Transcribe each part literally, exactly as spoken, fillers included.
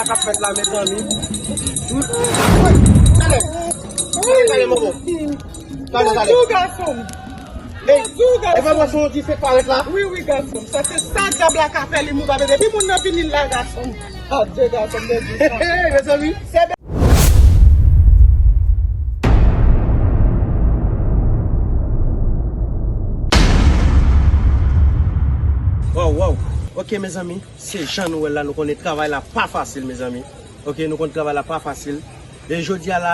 Sa k ap fèt la, mezanmi? Talè, talè, talè, mon bon. Talè, talè. Bonjou, gason m. Ey, bonjou, gason m. E pa mwen, se yon dife k parèt la? Wi, wi, gason m. Sa se sa dyab la ka fè li, moun pa vle depi moun nan vini la, gason m. Adye, gason m, de di sa. Mezanmi. Se Waw, waw. Ok, mezanmi, se jan nou wè l la, nou konnen travay la pa fasil, mezanmi. Ok, nou konn travay la pa fasil. E jodi a la,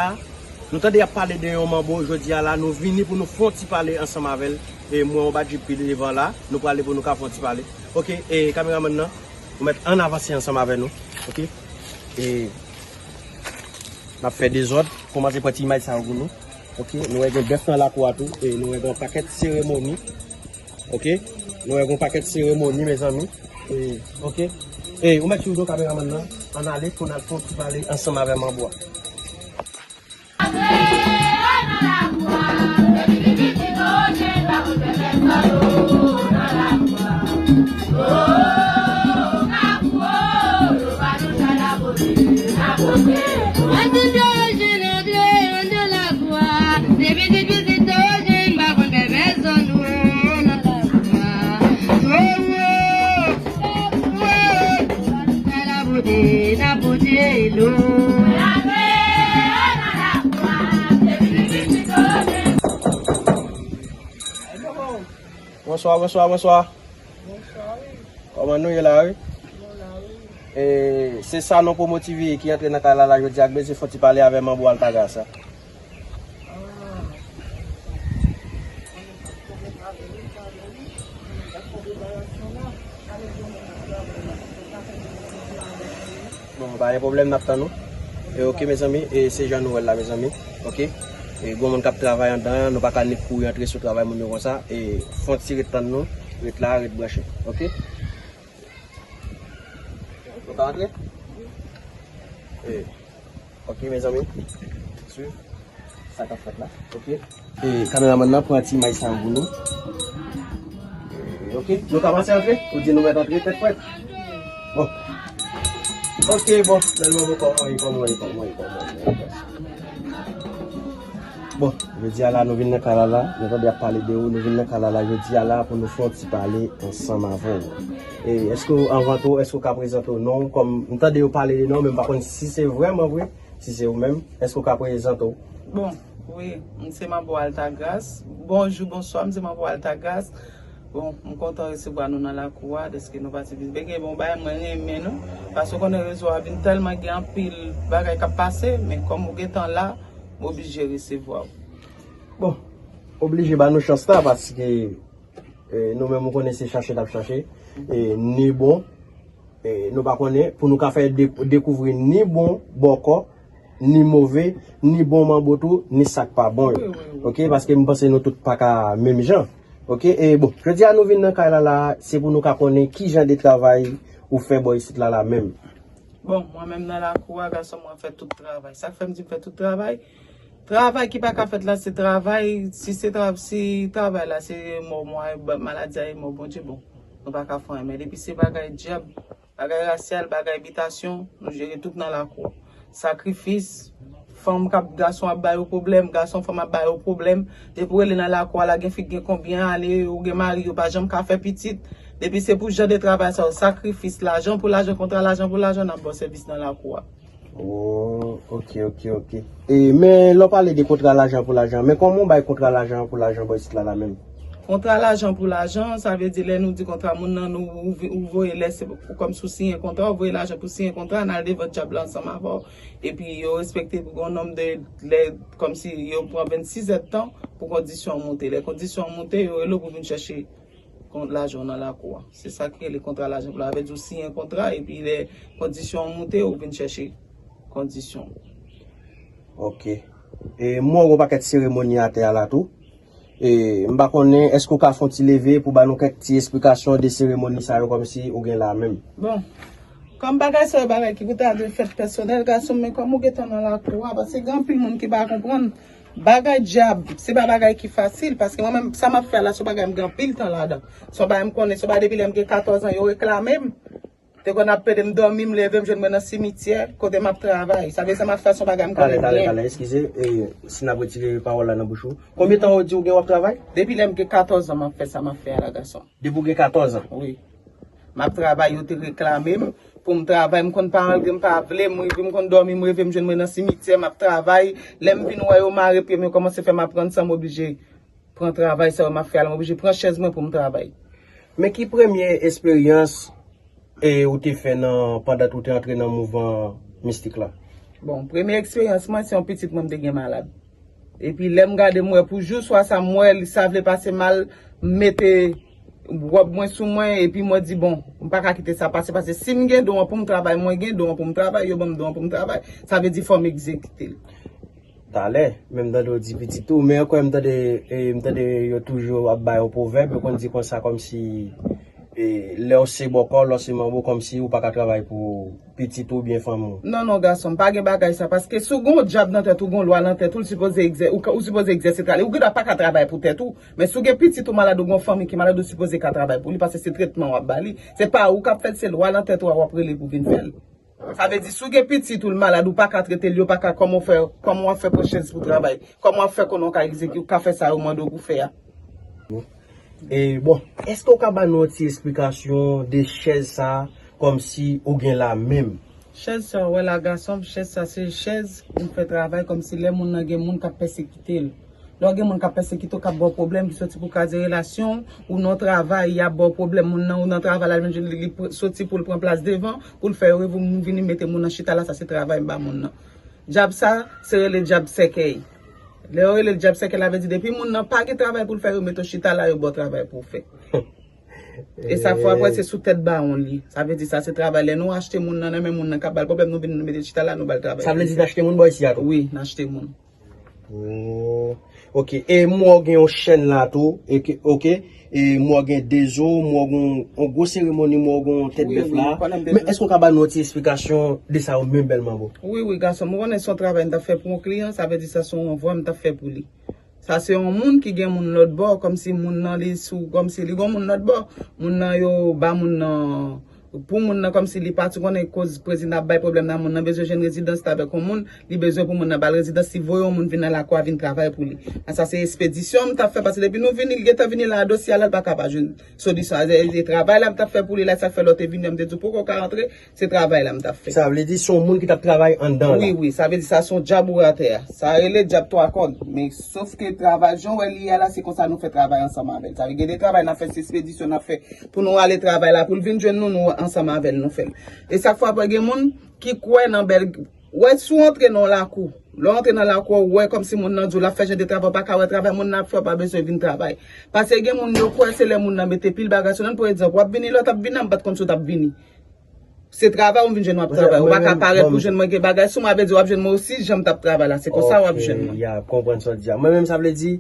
nou tande y ap pale de yon manbo, jodi a la, nou vini pou nou fè yon ti pale ansanm avè l. E mwen, yon badjip pi devan la, nou prale pou nou ka fè yon ti pale. Ok, e kameramann nan, ou mèt ann avanse ansanm avè nou. Ok? E n ap fè dezòd, kòmanse pran ti imaj sa yo pou nou. Ok, nou wè gen bèf nan lakou a tou, e nou wè gen yon pakèt seremoni. Ok, nou wè gen yon pakèt seremoni, mezanmi. E, ok. E, ou mèt swiv nou, kameramann nan, ann ale pou n al fè yon ti pale ansanm avè manbo a. Bonswa, bonswa, bonswa. Kòman nou ye la, wi? E, se Sanon Promo T V ki antre nan kay la, la jodi a, k bezwen fè yon ti pale avè manbo Altagrace. Bon, pa gen pwoblèm, n ap tann ou. E, ok, mezanmi, e se jan nou wè l la, mezanmi. Ok? E, gon moun k ap travay anndan an, nou pa ka nik kouri antre sou travay moun yo konsa. E, fè yon ti ret tann nou. Ret la, ret branche. Ok? Nou ka antre? E, ok, mezanmi. Swiv sa k ap fèt la. Ok? E, kameramann nan, pran ti imaj sa yo pou nou. E, ok, nou ka pase antre? Ou di nou mèt antre, tèt frèt? Bon. Ok, bon, tèlman bon, kòman ye, kòman ye, kòman ye, kòman ye, kòman ye? Bon, jodi a la, nou vin nan kay la la, nou tande y ap pale de ou, nou vin nan kay la la, jodi a la, pou nou fè yon ti pale ansanm avè w. E, èske w, anvan tou, èske w ka prezante w non w, kòm m tande yo pale de non w, men m pa konn si se vrèman vre, si se ou menm, èske w ka prezante w? Bon, wi, m se Manbo Altagrace. Bonjou, bonswa, m se Manbo Altagrace. Bon, m kontan resevwa nou nan lakou a, dèske nou pase vizite. Gen bon bagay, mwen renmen nou. Paske w konnen rezo a vin tèlman gen anpil bagay k ap pase, men kòm ou gentan la, m oblije resevwa w. Bon, oblije ba nou chans la, paske, e, nou menm, ou konnen se chache n ap chache, e, ni bon, e, nou pa konnen, pou nou ka fè de-, dekouvri ni bon bòkò, ni move, ni bon manbo tou, ni sa k pa bon yo. Wi, wi, wi. Ok, paske m panse nou tout pa ka menm jan. Ok, e bon, jodi a nou vin nan kay la la, se pou nou ka konnen ki jan de travay ou fè bò isit la la menm. Bon, mwen menm nan lakou a, gason mwen fè tout travay. Sa k fè m di m fè tout travay? Travay ki pa ka fèt la, se travay, si se tra-, si travay la, se mò mwen, maladi a, e mò Bondye, bon, nou pa ka fè anyen. Men depi se bagay dyab, bagay rasyal, bagay bitasyon, nou jere tout nan lakou. Sakrifis, fanm k ap, gason ap ba yo pwoblèm, gason fanm ap ba yo pwoblèm. Depi w rele nan lakou a la, gen fi k gen konbyen ane, yo gen mari, yo pa janm ka fè pitit. Depi se pou jan de travay sa yo, sakrifis, lajan pou lajan, kontra lajan pou lajan, n ap ba w sèvis nan lakou a. Oh, ok, ok, ok. E, men lè w pale de kontra lajan pou lajan, men kòman w bay kontra lajan pou lajan bò isit la la menm? Kontra lajan pou lajan, sa vle di lè nou di kontra moun nan, nou, ou vi-, ou voye lè se pou, kòmsi w siyen kontra, ou voye lajan pou siyen kontra, n al devan dyab la ansanm avè w. Epi yo respekte pou gon nonm de lè, kòmsi yo pran vennsis èdtan pou kondisyon an moute. Lè kondisyon an moute, yo rele w pou vin chèche kont lajan w nan lakou a. Se sa ki rele kontra lajan pou lajan. Sa vle di w siyen kontra, epi lè kondisyon an moute, ou vin chèche kondisyon w. Ok. E m wè w gon pakèt seremoni atè a la tou. E m pa konnen, èske w ka fè yon ti leve pou ba nou kèk ti esplikasyon de seremoni sa yo kòmsi ou gen la menm? Bon, kòm bagay sa yo bagay ki pou ta dwe fèt pèsonèl, gason m, men kòm ou gentan nan lakou a, paske gen anpil moun ki pa konprann, bagay dyab, se pa bagay ki fasil, paske mwen menm, sa m ap fè la, se yon bagay m gen anpil tan ladan. Se yon bagay m konnen, se yon bagay depi lè m gen katòz an, yo reklame m. Te konn ap pede m dòmi, m leve, m jwenn mwen nan simityè, kote m ap travay. Sa vle di sa m ap fè se yon bagay m konnen byen. Talè, talè, talè, eskize, e, si n ap retire pawòl la nan bouch ou. Konbyen tan ou di ou gen w ap travay? Depi lè m gen katòz an, m ap fè sa m ap fè a la, gason. Depi w gen katòz an? Wi. M ap travay, yo te reklame m pou m travay. M konn pa, malgre m pa vle, m rive, m konn dòmi, m reve, m jwenn mwen nan simityè, m ap travay. Lè m vin wè yo mare pye m, yo kòmanse fè m aprann sa, m oblije pran travay sa yo m ap fè a la, m oblije pran chèz mwen pou m travay. Men ki premye esperyans e ou te fè nan, pandan ou te antre nan mouvman mistik la? Bon, premye eksperyans mwen, se yon pitit mwen m te gen malad. Epi lè m gade, m wè pou jou swa sa, m wè li sa vle pase mal, m mete wòb mwen sou mwen, epi mwen di, bon, m pa ka kite sa pase, paske si m gen don an pou m travay, mwen gen don an pou m travay, yo ban m don an pou m travay, sa vle di fò m egzekite l. Talè, men m tande w di pitit ou, men ankò m tande, e, m tande yo toujou ap bay yon pwovèb, yo konn di konsa kòmsi, e, lè w se bòkò, lè w se manbo, kòmsi ou pa ka travay pou pitit ou oubyen fanmi w. Non, non, gason, pa gen bagay sa, paske si w gen yon djab nan tèt ou, gen yon lwa nan tèt ou, l sipoze egzè-, ou, ka- ou sipoze egzèse travay. Ou gendwa pa ka travay pou tèt ou, men si w gen pitit ou malad, ou gen yon fanmi ki malad, ou sipoze ka travay pou li, paske se tretman w ap ba li. Se pa ou k ap fè l, se lwa nan tèt ou a w ap rele pou vin fè l. Sa vle di, si w gen pitit ou l malad, ou pa ka trete l, yo pa ka, kòman w fè, kòman w ap fè pran chèz pou travay? Kòman w ap fè konnen w ka egzekite, w ka fè sa yo mande w pou fè a? E, bon, èske w ka ba nou yon ti esplikasyon de chèz sa, kòmsi ou gen la menm? Chèz sa, w wè la, gason m, chèz sa, se chèz pou m fè travay, kòmsi lè moun nan gen moun k ap pèsekite l. Lè w gen moun k ap pèsekite w, k ap ba w pwoblèm, ki soti pou kraze relasyon w, ou nan travay, y ap ba w pwoblèm, moun nan, ou nan travay la, li, li, li pr- soti pou l pran plas devan, pou l fè yo reve, moun vini mete moun nan chita la, sa se travay m ba moun nan. Djab sa, se rele djab sèkèy. Lè yo rele l djab sèkèy, la vle di depi moun nan pa gen travay pou l fè, yo mete w chita la, yo ba w travay pou w fè. E sa fè apre se sou tèt bawon li. Sa vle di sa se travay lè nou achte moun nan, nan men moun nan k ap ba l pwoblèm, nou vin nou mete l chita la, nou ba l travay. Sa vle di n achte moun bò isi a tou? Wi, n achte moun. Oh. Ok, e m wè w gen yon chèn la tou, e ke, ok, e m wè w gen de zo, m wè w gen yon, yon gwo seremoni, m wè w gen yon tèt bèf la. Wi, wi, m konnen m te Men èske w ka ba nou yon ti esplikasyon de sa yo menm bèl manbo? Wi, wi, gason m, ou konnen se yon travay m t ap fè pou yon kliyan, sa vle di sa se yon ranvwa m t ap fè pou li. Sa se yon moun ki gen moun lòt bò, kòmsi moun nan li sou, kòmsi li gen moun lòt bò. Moun nan yo ba moun nan, pou moun nan kòmsi li pati konnen koz prezidan ap bay pwoblèm nan, moun nan bezwen jwenn rezidans avèk yon moun, li bezwen pou moun nan ba l rezidans, li voye yon moun vin nan lakou a vin travay pou li. Sa se espedisyon m t ap fè, paske depi nou vini, li gentan vini la, dosye a la, li pa ka pa jwenn solisyon. E, e travay la m t ap fè pou li la, sa fè lè w te vini an, m te di w poko ka antre, se travay la m t ap fè. Sa vle di se yon moun ki t ap travay anndan la? Wi, wi, sa vle di sa se yon djab ou atè a. Sa rele djab twa kòd. Men sof ke travay, jan w wè li ye a la, se konsa nou fè travay ansanm avè l. Sa vle gen de travay n ap fè, se espedisyon n ap fè pou nou ale travay la, pou l vin jwenn nou, nou ansanm avè l, nou fè l. E sa k fè apre gen moun ki kwè nan bèl, wè si w antre nan yon lakou, lè w antre nan lakou a, w wè kòmsi moun nan di w l ap fè jan de travay, w pa ka wè travay moun nan ap fè, w pa bezwen vin travay. Paske gen moun yo kwè se lè moun nan mete pil bagay sou nan, pa egzanp, w ap vini, lè w t ap vini an, m pa t konn si w t ap vini. Se travay ou m vin jwenn w ap travay. Ou pa ka parèt pou jwenn mwen gen bagay sou mwen, avè di w ap jwenn mwen osi jan m t ap travay la. Se konsa w ap jwenn mwen. Ok, ya, m konprann sa w di a. Mwen menm sa vle di,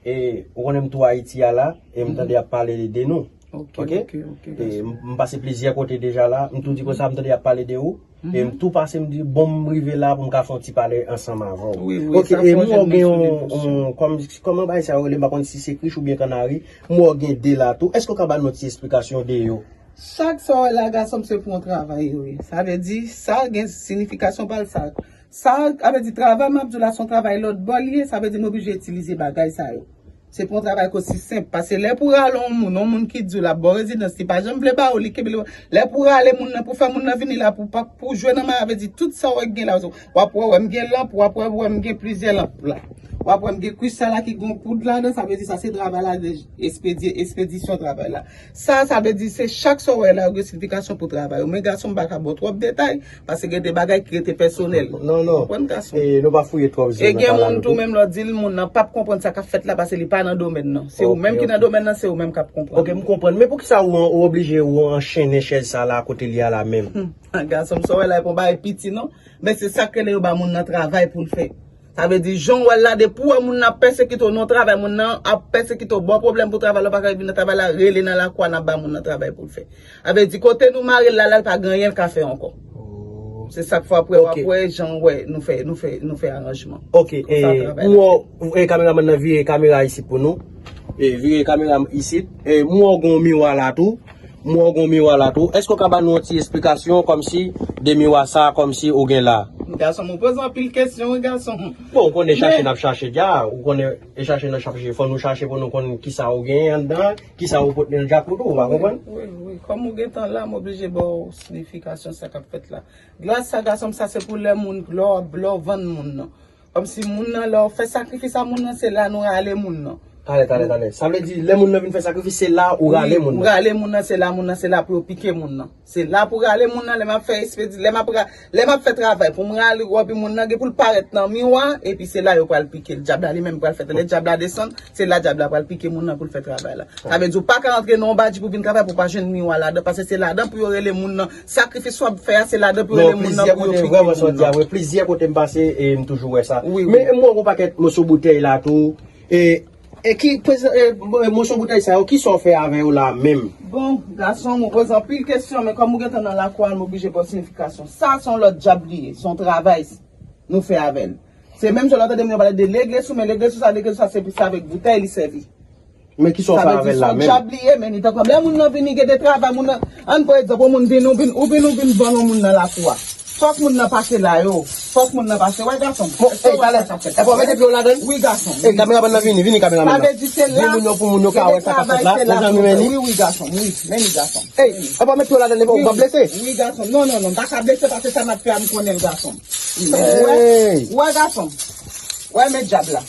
e, ou konnen m tou Ayiti a la, e m tande y ap pale de nou. Ok, ok, ok, ok, e, m, m pase plizyè kote deja la, m tou di konsa, m tande y ap pale de ou. E m tou pase, m di, bon, m rive la pou m ka fè yon ti pale ansanm avè w. Wi, wi, ok, sa e fò m wè w gen yon, yon, kòm, kòman bagay sa yo rele, m pa konn si se krich oubyen kannari, m wè w gen de la tou. Èske w ka ba nou yon ti esplikasyon de yo? Chak sa w wè la, gason m, se pou yon travay yo ye. Sa vle di, sa gen siyifikasyon pa l, sa. Sa, sa vle di, travay m ap di w la, se yon travay lòt bò li ye, sa vle di, m oblije itilize bagay sa yo. Se pou yon travay k osi senp, paske lè pou rale yon moun, yon moun ki di w l ap ba w rezidans, li pa janm vle ba w li, kenbe li. Lè pou rale moun nan, pou fè moun nan vini la, pou pa, pou jwe nan may, sa vle di, tout sa w wè k gen la, w ap wè, wè m gen lanp, w ap wè, wè m gen plizyè lanp la. W ap wè m gen kristal la ki gen yon poud ladan, sa vle di sa se travay la, espedi-, espedisyon travay la. Sa, sa vle di se chak sa w wè la, yo gen siyifikasyon pou travay yo. Men gason m pa ka ba w twòp detay, paske gen de bagay ki rete pèsonèl. Non, non. Konprann, gason? E nou pa fouye twòp zo nan pale avèk ou. E gen moun tou menm lè w di l moun nan p ap konprann sa k ap fèt la, paske li pa nan domèn nan. Se ou menm ki nan domèn nan, se ou menm k ap konprann. Ok, m konprann. Men poukisa ou, ou oblije ou anchennen chèz sa la kote li a la menm? Gason m, sa w wè la, e pa yon bagay piti non. Men se sa k rele yo ba moun nan travay pou l fè. Sa vle di, jan w wè l la, depi w wè moun nan ap pèsekite w nan yon travay, moun nan ap pèsekite w, ba w pwoblèm pou travay la, w pa ka vin nan travay la, rele nan lakou a, n ap ba moun nan travay pou l fè. Sa vle di, kote nou mare l la, la, l pa gen anyen l ka fè ankò. Se sa k fè apre w ap wè jan w wè nou fè, nou fè, nou fè aranjman. Ok, e, m wè, e, kameramann nan vire kamera isit pou nou. E, vire kamera isit. E, m wè w gen yon miwa la tou. M wè w gen yon miwa la tou. Èske w ka ban nou yon ti esplikasyon kòmsi de miwa sa a kòmsi ou gen la? Gason m, ou poze anpil kesyon, wi, gason m. Bon, ou konnen chache n ap chache dja, ou konnen e chache n ap chache. Fò nou chache pou nou konn kisa ou gen anndan, kisa ou pote nan djak ou tou, ou pa konprann? Wi, wi, wi. Kòm ou gentan la, m oblije ba w siyifikasyon sa k ap fèt la. Glas sa, gason m, sa se pou lè moun, lè w, lè w vann moun nan. Kòmsi moun nan, lè w fè sakrifis a moun nan, se la nou rale moun nan. Talè, talè, talè. Sa vle di, lè moun nan vin fè sakrifis, se la ou rale moun nan. Wi, ou rale moun nan, se la moun nan, se la pou yo pike moun nan. Se la pou rale moun nan, lè m ap fè espedi, lè m ap ra-, lè m ap fè travay pou m rale wòbi moun nan, gen pou l parèt nan miwa, epi se la yo pral pike l. Dyab la li menm pral fè tande, dyab la desann, se la dyab la pral pike moun nan pou l fè travay la. Sa vle di ou pa ka antre nan yon badji pou vin travay pou pa jwenn miwa ladan, paske se ladan pou yo rele moun nan. Sakrifis w ap fè a, se ladan pou yo rele moun nan pou yo pike moun nan. Wi, plizyè kote m pase, e m toujou wè sa. Wi, wi. Men m wè yon pakèt moso boutèy la tou. E, e ki, e, moso boutèy sa yo, kisa w fè avè yo la menm? Bon, gason m, ou poze anpil kesyon, men kòm ou gentan nan lakou a, m oblije ba w siyifikasyon. Sa se yon lòt dyab li ye, se yon travay nou fè avè l. Se menm jan lè w tande moun yo pale de leglesou, men leglesou sa, leglesou sa, se plis avèk boutèy li sèvi. Men kisa w fè avè l la menm? Sa vle di se yon dyab li ye, men li tankou lè moun nan vini, gen de travay, moun nan, ann pran egzanp, yon moun vin, ou vin, ou vin, ou vin vann yon moun nan lakou a. Fòk moun nan pase la yo. Fòk moun nan pase. Wè, gason m. Bon, ey, talè. Epa w mete pye w ladan l? Wi, gason m. Ey, kameramann nan vini, vini, kameramann nan. Sa vle di se la. Di moun yo pou moun yo ka wè sa k ap fèt la. Mezanmi, men li. Wi, wi, gason m, wi. Men li, gason m. Ey, epa w mete pye w ladan l, epa w p ap blese? Wi, gason m. Non, non, non, m pa ka blese paske sa m ap fè a, m konnen l, gason m. Ey. Wè, gason m. Wè, men dyab la.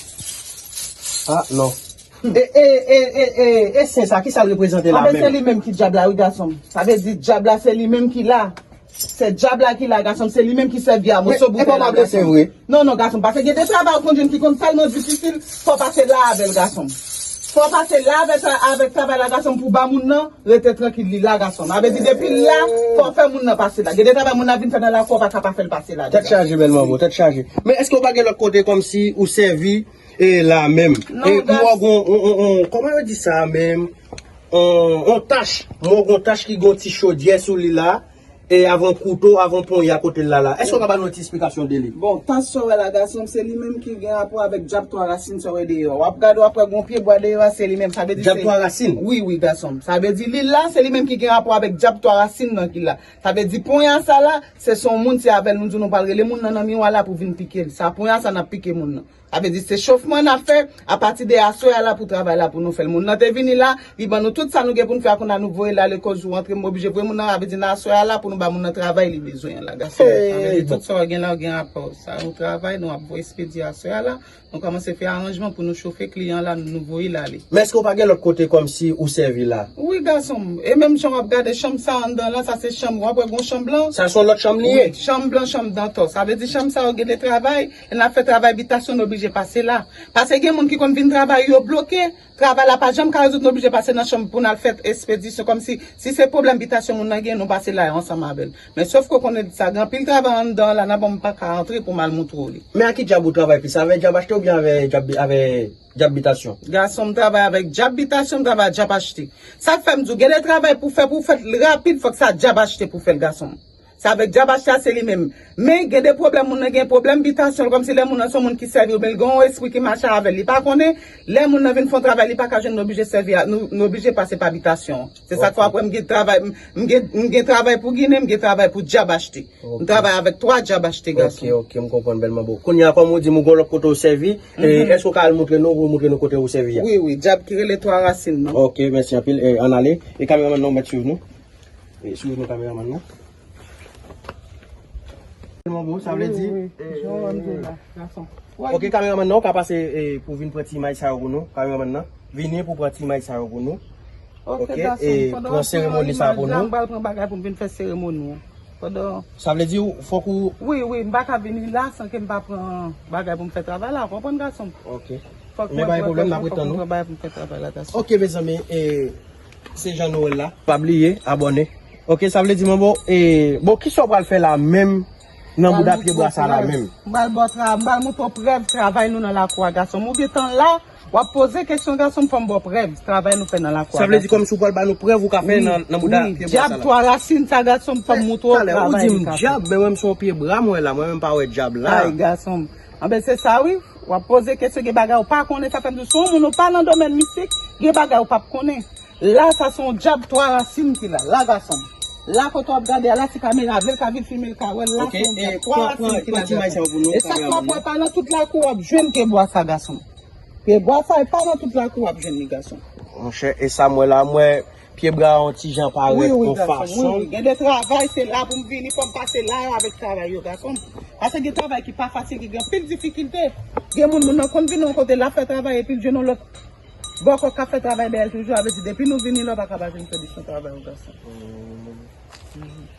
Ah, non. E, e, e, e, e, e sen sa, kisa l reprezante la menm? Sa vle se li menm ki dyab la, wi, gason m. Sa vle di dyab la, se li menm ki la. Se dyab la ki la, gason m, se li menm ki sèvi a moso boutèy la, gason m. Non, non, gason m, paske gen de travay ou konn jwenn ki konn tèlman difisil, fò w pase la avè l, gason m. Fò w pase la avè, avèk travay la, gason m, pou ba moun nan rete trankil, li la, gason m. Sa vle di depi l la, fò w fè moun nan pase la. Gen de travay moun nan vin fè nan lakou a, ou pa ka pa fè l pase la. Tèt chaje, bèl manbo, tèt chaje. Men èske w pa gen lòt kote kòmsi ou sèvi e la menm. E m wè gon, on, on, on, kòman yo di sa menm? On, on tach. M wè gon tach ki gon ti chodyè sou li la. E avon kouto, avon ponya kote l la la. Èske w ka ba nou ti esplikasyon de li? Bon, tach sa w wè la, gason m, se li menm ki gen rapò avèk dyab twa rasin sa w wè deyò. W ap gade, w ap wè gon pye bwa deyò a, se li menm. Sa vle di dyab twa rasin? Wi, wi, gason m. Sa vle di li la, se li menm ki gen rapò avèk dyab twa rasin nan ki la. Sa vle di ponya sa la, se se yon moun, se avè l nou di nou pral rele moun nan nan miwa la pou vin pike l. Sa ponya sa n ap pike moun nan. Sa vle di se chofman n ap fè, apati de aswè a la pou travay la pou nou fè l. Moun nan te vini la, li ban nou tout sa nou gen pou n fè a, kounye a nou voye l ale koz ou antre, m oblije voye moun nan, sa vle di nan aswè a la pou nou ba moun nan travay li bezwen an la, gason m. Sa vle di tout sa w gen la, w gen rapò. Sa nou travay, nou ap voye espedi aswè a la, nou kòmanse fè aranjman pou nou chofe kliyan la, nou voye l ale. Men èske w pa gen lòt kote kòmsi ou sèvi la? Wi, gason m. E menm jan w ap gade chanm sa anndan lan, sa se chanm, w ap wè gon chanm blan. Sa se yon lòt chanm li ye? Wi, chanm blan, chanm dantò. Sa vle di chanm sa yo gen de travay, e n ap fè travay bitasyon, n oblije pase la. Paske gen moun ki konn vin travay, yo bloke. Travay la pa janm ka rezoud, n oblije pase nan chanm pou n al fè espedisyon. Kòmsi, si se pwoblèm bitasyon moun nan gen, nou pase la yo ansanm avè l. Men sof ke w konnen sa gen anpil travay anndan la, nan bon m pa ka antre pou m al moutre w li. Men a ki dyab ou travay plis? Avè dyab achte oubyen avè dyab, avè dyab bitasyon? Gason m travay avèk dyab bitasyon, m travay ak dyab achte. Sa k fè m di w, gen de travay pou fè, pou fè l rapid, fòk sa dyab achte pou fè l, gason m. Sa avèk dyab achte a, se li menm. Men gen de pwoblèm, moun nan gen pwoblèm bitasyon l, kòmsi lè moun nan se yon moun ki sèvi oubyen l gen yon espri ki mache avè l, li pa konnen, lè moun nan vin fè yon travay, li pa ka jwenn, n oblije sèvi a, nou, n oblije pase pa bitasyon an. Se sa k fè w ap wè m gen travay, m, m gen, m gen travay pou ginen, m gen travay pou dyab achte. M travay avèk twa dyab achte, gason. Ok, ok, m konprann bèl manbo. Kounye a, kòm ou di m ou gon lòt kote ou sèvi, e, èske w ka al moutre nou, ou moutre nou kote ou sèvi a? Wi, wi, dyab ki rele twa rasin nan. Ok, mèsi anpil. E, ann ale. E kameramann nan, ou mèt swiv nou. E, swiv nou kameramann nan. Bèl manbo, sa vle di? Wi, wi, jan w wè m di w la, gason. Ok, kameramann nan, ou ka pase, e, pou vin pran ti imaj sa yo pou nou, kameramann nan. Vini pou pran ti imaj sa yo pou nou. Ok, gason, e, pran seremoni sa pou nou. M pral pran bagay pou m vin fè seremoni an. Pandan... Sa vle di ou, fòk ou... Wi, wi, m pa ka vini la san ke m pa pran bagay pou m fè travay la, ou konprann, gason m? Ok. Fòk mwen pran tan, fòk mwen pran bagay pou m fè travay la, gason. Ok, mezanmi, e, se Jean Noël la. Pa bliye, abòne. Ok, sa vle di, manbo, e, bon, kisa w pral fè la menm nan bouda pye bwa sa la menm? M pral ba w tra-, m pral montre w prèv travay nou nan lakou a, gason m. Ou gentan la, w ap poze kesyon, gason m, fò m ba w prèv travay nou fè nan lakou a, gason m. Sa vle di kòmsi w pral ba nou prèv ou ka fè nan, nan bouda pye bwa sa la? Wi, dyab twa rasin sa, gason m, fò m montre w travay nou ka fè. Talè, ou di m dyab, men mwen menm se yon pye bra m wè la, mwen menm m pa wè dyab la. Ay, gason m. Anben, se sa wi, w ap poze kesyon, gen bagay ou pa konnen, sa fè m di w, se yon moun ou pa nan domèn mistik, gen bagay ou p ap konnen. La, sa se yon dyab twa rasin ki la, la, gason m. La, kote w ap gade a la, si kamera vle, l ka vin filme, l ka wè l. La, se yon dyab twa rasin ki la, gason m. E sa k w ap wè pa nan tout lakou w ap jwenn pye bwa sa, gason m. Pye bwa sa, e pa nan tout lakou w ap jwenn li, gason m. Monchè, e sa m wè la, m wè pye bwa a yon ti jan parèt yon fason. Wi, wi, gason m, wi, wi. Gen de travay, se la pou m vini, fò m pase la avèk travay yo, gason m. Paske gen travay ki pa fasil, ki gen anpil difikilte. Gen moun, moun nan konn vin yon kote, l ap fè travay, epi l jwenn yon lòt bòkò k ap fè travay dèyè l toujou, sa vle di, depi nou vini la, w pa ka pa jwenn solisyon travay, wi, gason m.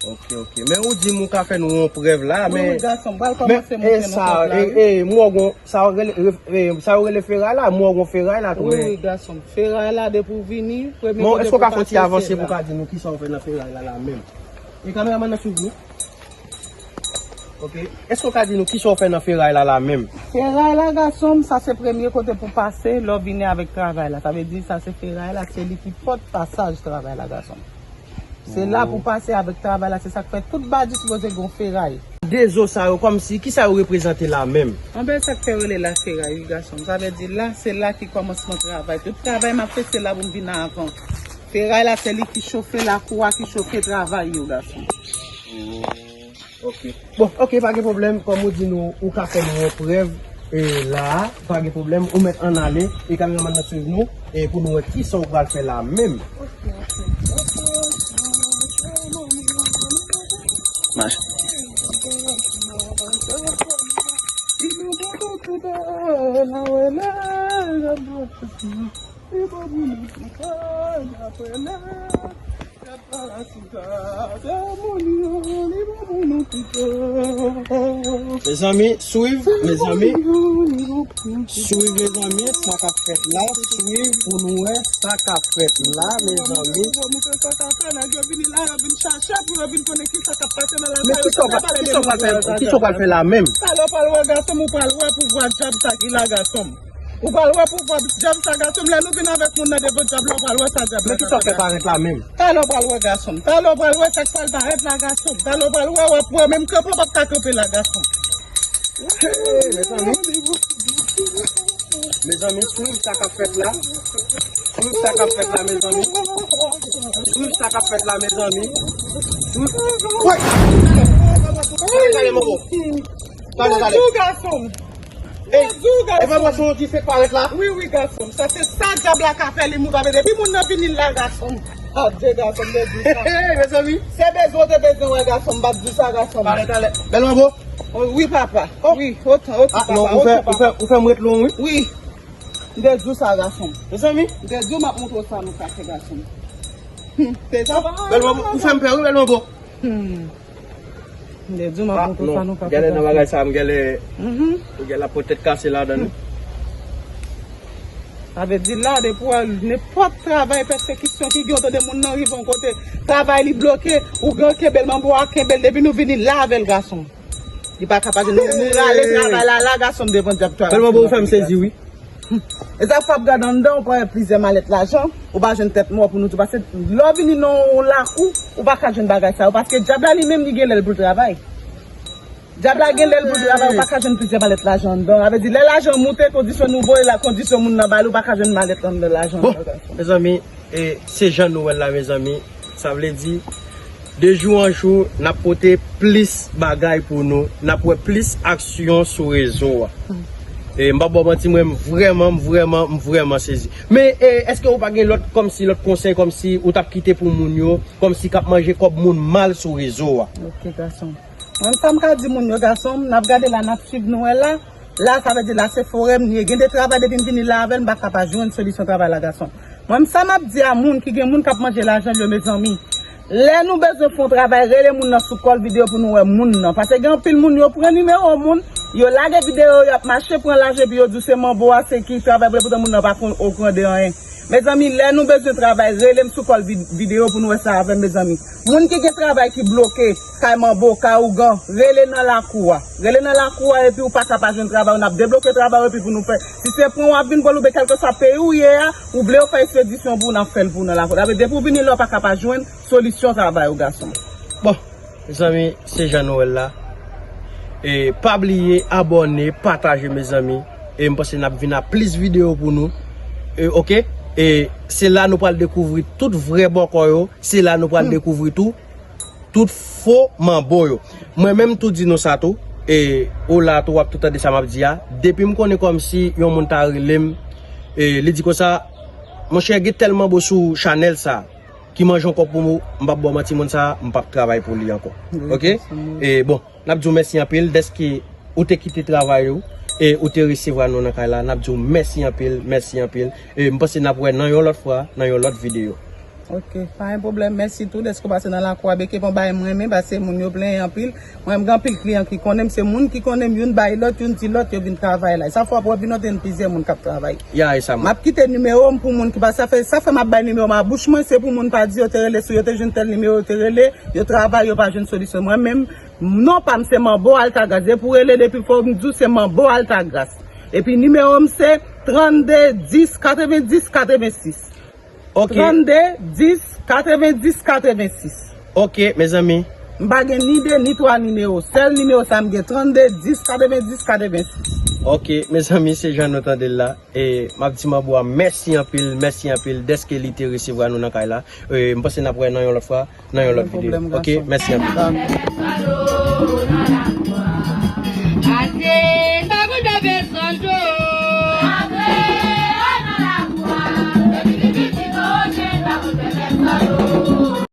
Ok, ok. Men ou di m ou ka fè nou yon prèv la, men. Wi, wi, gason m, pral kòmanse montre nou sa, prèv la, wi. E, e, m wè w gon, sa w rele, e, sa w rele feray la, m wè w gon feray la tou, men. Wi, wi, gason m. Feray la, depi w vini, premye kote pou w pase, se la. Bon, èske w ka fè yon ti avanse pou w ka di nou kisa w fè nan feray la, la menm? E kameramann nan swiv nou. Ok. Èske w ka di nou kisa w fè nan feray la, la menm? Feray la, gason m, sa se premye kote pou pase, lè w vini avèk travay la. Sa vle di, sa se feray la, se li ki pòt pasaj travay la, gason m. Se la pou pase avèk travay la, se sa k fè tout badji sipoze gen yon feray. De zo sa yo, kòmsi, kisa yo reprezante la menm? Anben, sa k fè yo rele la feray, wi, gason m. Sa vle di, la, se la ki kòmansman travay. Tout travay m ap fè, se la pou m vin avan. Feray la, se li ki chofe lakou a, ki chofe travay yo, gason m. Ok. Bon, ok, pa gen pwoblèm. Kòm ou di nou, ou ka fè nou yon prèv, e, la a, pa gen pwoblèm. Ou mèt ann ale, e kameramann nan swiv nou, e pou nou wè kisa ou pral fè la menm. Ok, ok. Mache. Mezanmi, swiv, mezanmi. Swiv, mezanmi, sa k ap fèt la. Swiv pou nou wè sa k ap fèt la, mezanmi. Nèg yo vini la, yo vin chache pou yo vin konnen kisa k ap pase nan lakay yo. Men kisa w pral, kisa w pral fè, kisa w pral fè la menm? Sa lè w pral wè gason m, ou pral wè pouvwa dyab sa ki la gason m. Ou pral wè pouvwa dyab sa gason m. Lè nou vin avèk moun nan devan dyab la, ou pral wè sa dyab la. Men kisa w fè parèt la menm? Talè w pral wè gason m. Talè w pral wè sa k pral parèt la gason m. Talè w pral wè, w ap wè menm kanpe w p ap ka kanpe la gason m. Hey, mezanmi. Mezanmi, swiv sa k ap fèt la. Swiv sa k ap fèt la, mezanmi. Swiv sa k ap fèt la, mezanmi. Swiv. Woy! Talè, talè, mon bro. Talè, talè. Bonjou, gason m. Ey, bonjou, gason m. E pa mwen, se yon dife k parèt la? Wi, wi, gason m. Sa se sa dyab la ka fè li moun pa vle. Depi moun nan vini la, gason m. Adye, gason m, te di sa. Hey, mezanmi. Se bezwen w te bezwen wè, gason m, m pa t di sa, gason m. Talè, talè. Bèl manbo. Wi, papa. Wi, otan, otan, papa. Ah, non, ou fè, ou fè, ou fè m ret lwen, wi. Wi. M te di w sa, gason m. Mezanmi. M te di w m ap montre w sa nou ka fè, gason m. Hmm, se sa. Bèl manbo, ou fè m pè, wi, bèl manbo. Hmm. M te di w m ap montre w sa nou ka fè, gason m. Ah, non. Genlè nan bagay sa, m genlè, ou genlè ap pran tèt kase ladan, wi. Sa vle di la, depi w wè nenpòt travay pèsekisyon ki gen, w tande moun nan rive yon kote, travay li bloke, ou gen kenbe l, manbo a kenbe l, depi nou vini la avè l, gason m. Li pa ka pa jwenn, nou, nou rale travay la, la, gason m, devan dyab travay. Tèlman bon, ou fè m sezi, wi. E sa k fè w ap gade anndan, ou pa wè plizyè malèt lajan, ou pa jwenn tèt mò pou nou tou, paske lè w vini nan yon lakou, ou pa ka jwenn bagay sa yo, paske dyab la li menm li gen lè l pou l travay. Dyab la gen lè l pou l travay, ou pa ka jwenn plizyè malèt lajan anndan. Sa vle di, lè lajan moute, kondisyon nou voye la, kondisyon moun nan ba li, ou pa ka jwenn malèt anndan lajan anndan. Bon, mezanmi, e se jan nou wè l la, mezanmi. Sa vle di, de jou an jou, n ap pote plis bagay pou nou, n ap wè plis aksyon sou rezo a. E m p ap ba w manti, mwen, m vrèman, m vrèman, m vrèman sezi. Men, e, èske ou pa gen lòt, kòmsi lòt konsèy, kòmsi ou t ap kite pou moun yo, kòmsi k ap manje kòb moun mal sou rezo a? Ok, gason. Mwen, sa m ka di moun yo, gason m, n ap gade la, n ap swiv nou wè la. La, sa vle di la, se forèm li ye. Gen de travay depi m vini la avè l, m pa ka pa jwenn solisyon travay la, gason. Mwen, sa m ap di a moun ki gen moun k ap manje lajan l yo, mezanmi. Lè nou bezwen fè yon travay, rele moun nan sou kòl videyo pou nou wè moun nan. Paske gen anpil moun, yo pran nimewo moun, yo lage videyo, y ap mache pran lajan, epi yo di w se manbo a, se ki travay pou li, poutan moun nan pa konn okran de anyen. Mezanmi, lè nou bezwen travay, rele m sou kòl vid-, videyo pou nou wè sa avè m, mezanmi. Moun ki gen travay ki bloke, kay manbo, kay ougan, rele nan lakou a. Rele nan lakou a, epi ou pa ka pa jwenn travay, n ap debloke travay ou, epi pou nou fè. Si se pran w ap vin pran l oubyen kèlkeswa peyi ou ye a, ou vle yo fè ekspedisyon pou ou, n ap fè l pou ou nan lakou. Sa vle di, depi w vini la, ou pa ka pa jwenn solisyon travay ou, gason m. Bon, mezanmi, se jan nou wè l la. E pa bliye abòne, pataje, mezanmi. E m panse n ap vin a plis videyo pou nou. E, ok? E se la nou pral dekouvri tout vrè bòkò yo, se la nou pral dekouvri tou tout fo manbo yo. Mwen menm tou di nou sa tou, e ou la tou w ap tou tande sa m ap di a. Depi m konnen kòmsi yon moun ta rele m, e li di konsa, monchè, gen tèl manbo sou chanèl sa ki manje yon kòb pou mwen, m p ap ba w manti, moun sa, m p ap travay pou li ankò. Ok? E bon, n ap di w mèsi anpil dèske ou te kite travay ou e ou te resevwa nou nan kay la. N ap di w mèsi anpil, mèsi anpil. E m panse n ap wè nan yon lòt fwa, nan yon lòt videyo. Ok, pa gen pwoblèm. Mèsi tou dèske w pase nan lakou a. Beke pon bagay m renmen, paske moun yo plenyen anpil. Mwen, m gen anpil kliyan ki konnen m, se moun ki konnen m, youn bay lòt, youn di lòt, yo vin travay la. E sa fè w ap wè vin note n plizyè moun k ap travay. Ya, e sa m. M ap kite nimewo m pou moun ki pa, sa fè, sa fè m ap bay nimewo m a bouch mwen, se pou moun pa di yo te rele, si yo te jwenn tèl nimewo, yo te rele, yo travay, yo pa jwenn solisyon. Mwen menm, non pa m se Manbo Altagras. Depi w rele, depi fò m di w se Manbo Altagras. Epi nimewo m se trannde dis katrevendis katrevensis. Ok. Trannde dis katrevendis katrevensis. Ok, mezanmi. M pa gen ni de ni twa nimewo. Sèl nimewo sa m gen, trannde dis katrevendis katrevensis. Ok, mezanmi, se jan nou tande l la. E m ap di Manbo a mèsi anpil, mèsi anpil dèske li te resevwa nou nan kay la. E m panse n ap wè nan yon lòt fwa, nan yon lòt videyo. Ok, mèsi anpil.